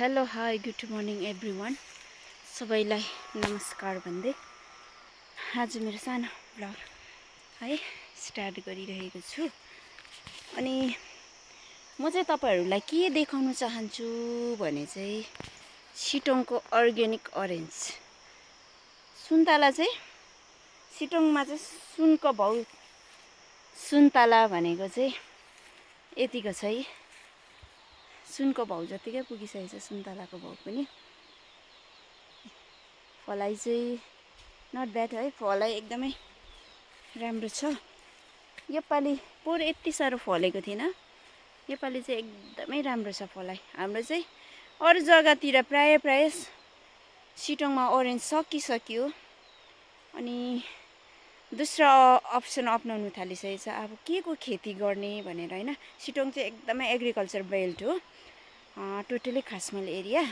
Hello hi good morning everyone. सबैलाई नमस्कार भन्दै आज मेरो सानो ब्लग है स्टार्ट गरिरहेको छु। अनि म चाहिँ तपाईहरुलाई के देखाउन चाहन्छु भने चाहिँ सिटोङको अर्ग्यानिक अरेन्ज सुन्तला चाहिँ सिटोङमा चाहिँ सुनको भाउ सुन्तला भनेको चाहिँ यतिको छ है। सुनको भाउ जतिकै पुगिसकेको छ सुन्तलाको भाउ पनि। फलाइ चाहिँ नट ब्याड है, फलाइ एकदमै राम्रो छ। योपालि पोहोर यति साह्रो फलेको थिएन, योपालि चाहिँ एकदमै राम्रो छ फलाइ। हाम्रो चाहिँ अरू जग्गातिर प्राय सिटोङमा अरेन्ज सकिसक्यो अनि दोस्रो अप्सन अपनाउनु थालिसकेको छ। अब के को खेती गर्ने भनेर हैन। सिटोङ चाहिँ एकदमै एग्रिकल्चर बेल्ट हो, टोटली खासमल एरिया।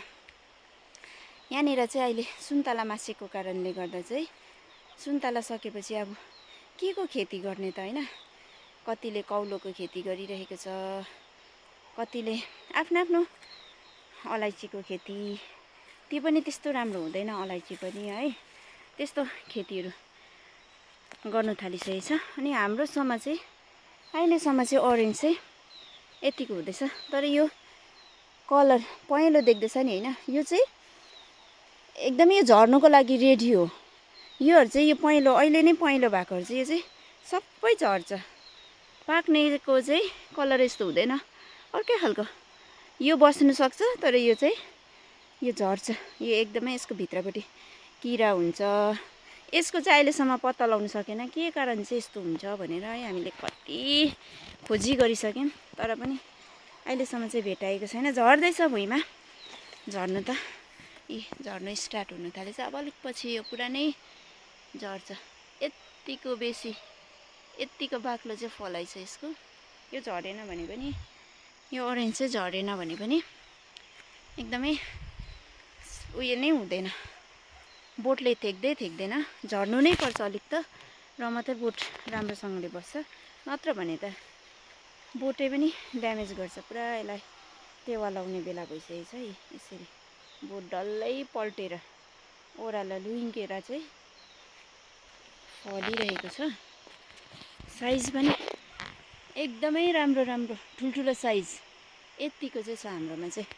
यहाँनिर चाहिँ अहिले सुन्तला मासेको कारणले गर्दा चाहिँ सुन्तला सकेपछि अब के को खेती गर्ने त हैन। कतिले कौलोको खेती गरिरहेको छ, कतिले आफ्नो अलैँचीको खेती। त्यो पनि त्यस्तो राम्रो हुँदैन अलैँची पनि है, त्यस्तो खेतीहरू गर्नु थालिसकेको छ। अनि हाम्रोसम्म चाहिँ अहिलेसम्म चाहिँ अरेन्ज चाहिँ यतिको हुँदैछ। तर यो कलर पहेँलो देख्दैछ नि हैन, यो चाहिँ एकदमै यो झर्नुको लागि रेडी हो। योहरू चाहिँ यो पहेँलो अहिले नै पहेँलो भएकोहरू चाहिँ यो चाहिँ सबै झर्छ। पाक्नेको चाहिँ कलर यस्तो हुँदैन, अर्कै खालको यो बस्नु सक्छ। तर यो चाहिँ यो झर्छ। यो एकदमै यसको भित्रपट्टि किरा हुन्छ। यसको चाहिँ अहिलेसम्म पत्ता लगाउन सकेन के कारण चाहिँ यस्तो हुन्छ भनेर है। हामीले कति खोजी गरिसक्यौँ तर पनि अहिलेसम्म चाहिँ भेटाएको छैन। झर्दैछ भुइँमा, झर्नु त झर्नु स्टार्ट हुन थालेछ। अब अलिक पछि यो पुरा नै झर्छ। यतिको बेसी यतिको बाक्लो चाहिँ फलाइ छ यसको। यो झरेन भने पनि, यो अरेन्ज चाहिँ झरेन भने पनि एकदमै उयो नै हुँदैन, बोटले थेक्दैन। झर्नु नै पर्छ अलिक त, र मात्रै बोट राम्रोसँगले बस्छ। नत्र भने त बोटै पनि ड्यामेज गर्छ पुरा। यसलाई टेवा लाउने बेला भइसकेको छ है। यसरी बोट डल्लै पल्टेर ओह्रालो लुइँकेर चाहिँ फलिरहेको छ। साइज पनि एकदमै राम्रो ठुल्ठुलो साइज यतिको चाहिँ छ हाम्रोमा चाहिँ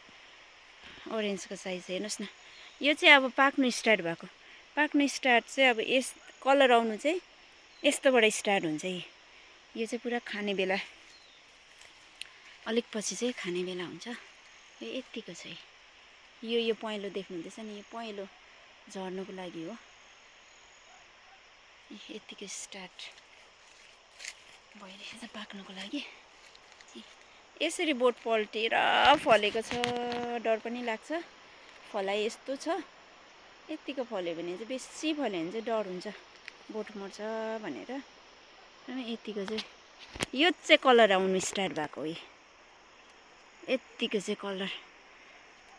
ओरेन्जको साइज। हेर्नुहोस् न, यो चाहिँ अब पाक्नु स्टार्ट भएको। पाक्नु स्टार्ट चाहिँ अब यस कलर आउनु चाहिँ यस्तोबाट स्टार्ट हुन्छ। यो चाहिँ पुरा खाने बेला, अलिक पछि चाहिँ खाने बेला हुन्छ। यो यतिको छ। यो पहेँलो देख्नुहुँदैछ नि, यो पहेँलो झर्नुको लागि हो। यतिको स्टार्ट भइरहेछ पाक्नुको लागि। यसरी बोट पल्टेर फलेको छ, डर पनि लाग्छ। फलाइ यस्तो छ, यतिको फल्यो भने चाहिँ बेसी फल्यो भने चाहिँ डर हुन्छ बोट मर्छ भनेर। यतिको चाहिँ यो चाहिँ कलर आउनु स्टार्ट भएको हो। यतिको चाहिँ कलर।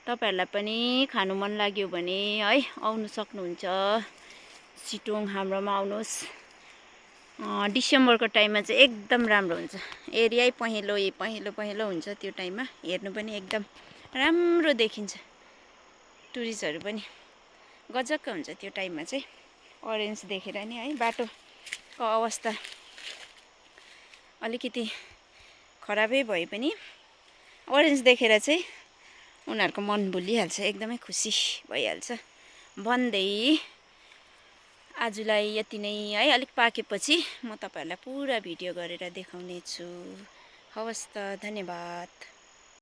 तपाईहरुलाई पनि खानु मन लाग्यो भने है आउनु सक्नुहुन्छ सिटोङ, हाम्रोमा आउनुहोस्। डिसेम्बरको टाइममा चाहिँ एकदम राम्रो हुन्छ। एरियै पहेँलो हुन्छ त्यो टाइममा। हेर्नु पनि एकदम राम्रो देखिन्छ। टुरिस्टहरू पनि गजक्क हुन्छ त्यो टाइममा चाहिँ अरेन्ज देखेर नि है। बाटोको अवस्था अलिकति खराबै भए पनि अरेन्ज देखेर चाहिँ उनीहरूको मन भुलिहाल्छ, एकदमै खुसी भइहाल्छ भन्दै आजलाई यति नै है। अलिक पाकेपछि म तपाईहरुलाई पुरा भिडियो गरेर देखाउने छु। हवस् त, धन्यवाद।